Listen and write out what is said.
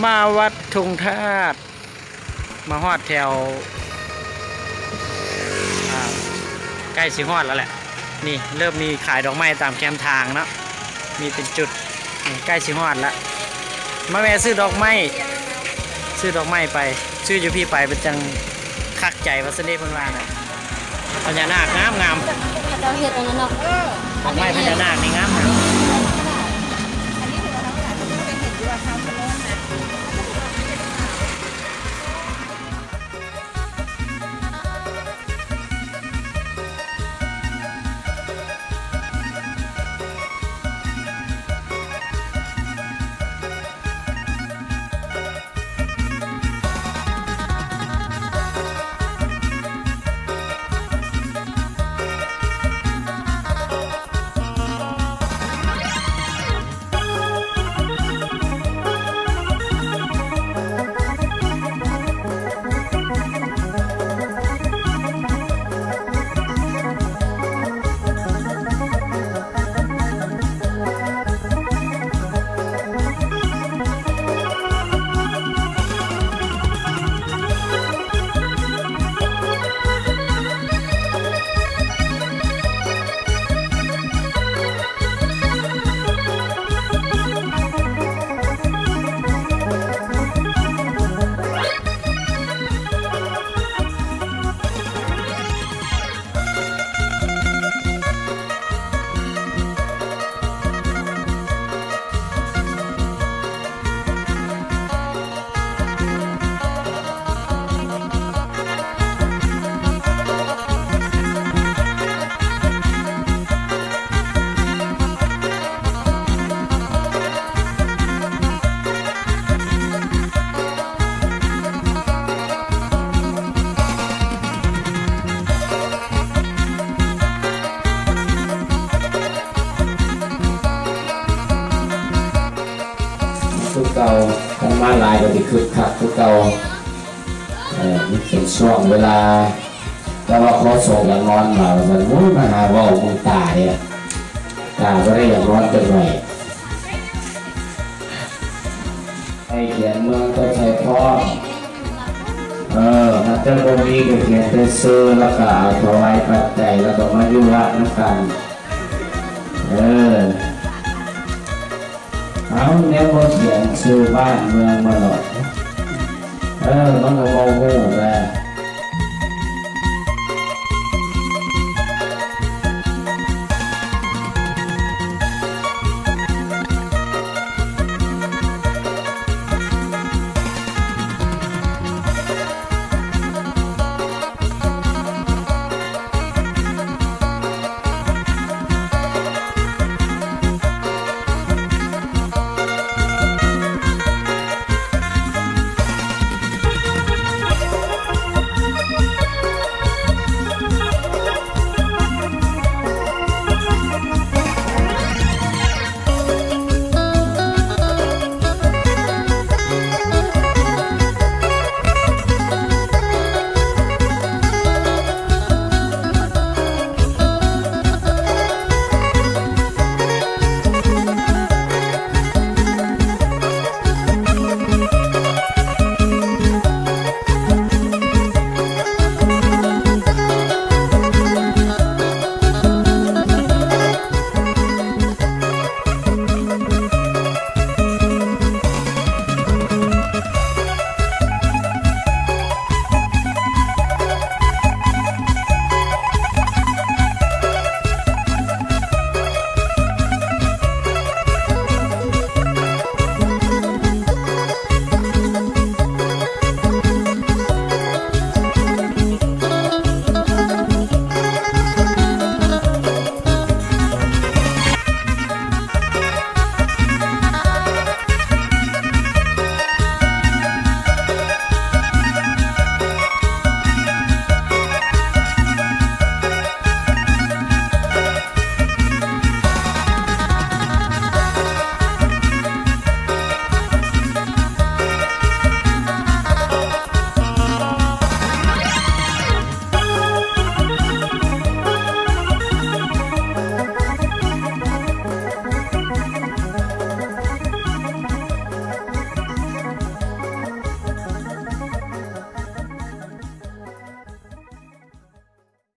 ມາວັດທຸງທາດ ມາຮອດແຖວ ອ່າ ໃກ້ຊິຮອດແລ້ວແຫຼະ ນີ້ເລີ່ມມີຂາຍດອກໄມ້ຕາມແຄມທາງເນາະ ມີເປັນຈຸດ ນີ້ໃກ້ຊິຮອດແລ້ວ ມາແວ່ຊື້ດອກໄມ້ ຊື້ດອກໄມ້ໄປ ຊື້ຢູ່ພີ້ໄປ ມັນຈັ່ງຄັກໃຈວ່າຊັ້ນເດ ເພິ່ນວ່ານະ ພະຍານາກງາມໆ ເຂົາເຈົ້າເຮັດອັນນັ້ນເນາະ ດອກໄມ້ພະຍານາກນີ້ງາມໆ. ຄືເກົ່າ ຄັນມາຫຼາຍກໍຊິຄຶກຄັກຄືເກົ່າ. ເອີ ມັນເປັນຊ່ວງເວລາ ແຕ່ວ່າຂໍໂຊກຢາກນອນວ່າ ວ່າຊັ້ນ. ໂອ້ຍ ມາຫາເວົ້າເບິ່ງຕາເດ ຕາບໍ່ໄດ້ຢາກນອນຈັກໜ້ອຍ. ໃຫ້ຂຽນເມືອງຕ້ອງໃສ່ພ້ອມ. ເອີ ຖ້າເຈົ້າບໍ່ມີກໍຂຽນແຕ່ຊື່ ແລ້ວກໍເອົາຖວາຍປັດໄຈ ແລ້ວກໍມາຢູ່ວັດນຳກັນ. ເອີ ເອົາ ແນວບໍ່ຂຽນຊື່ບ້ານເມືອງມາໂລດ. ເອີ ມັນກໍບໍ່ຮູ້ແຫຼະ.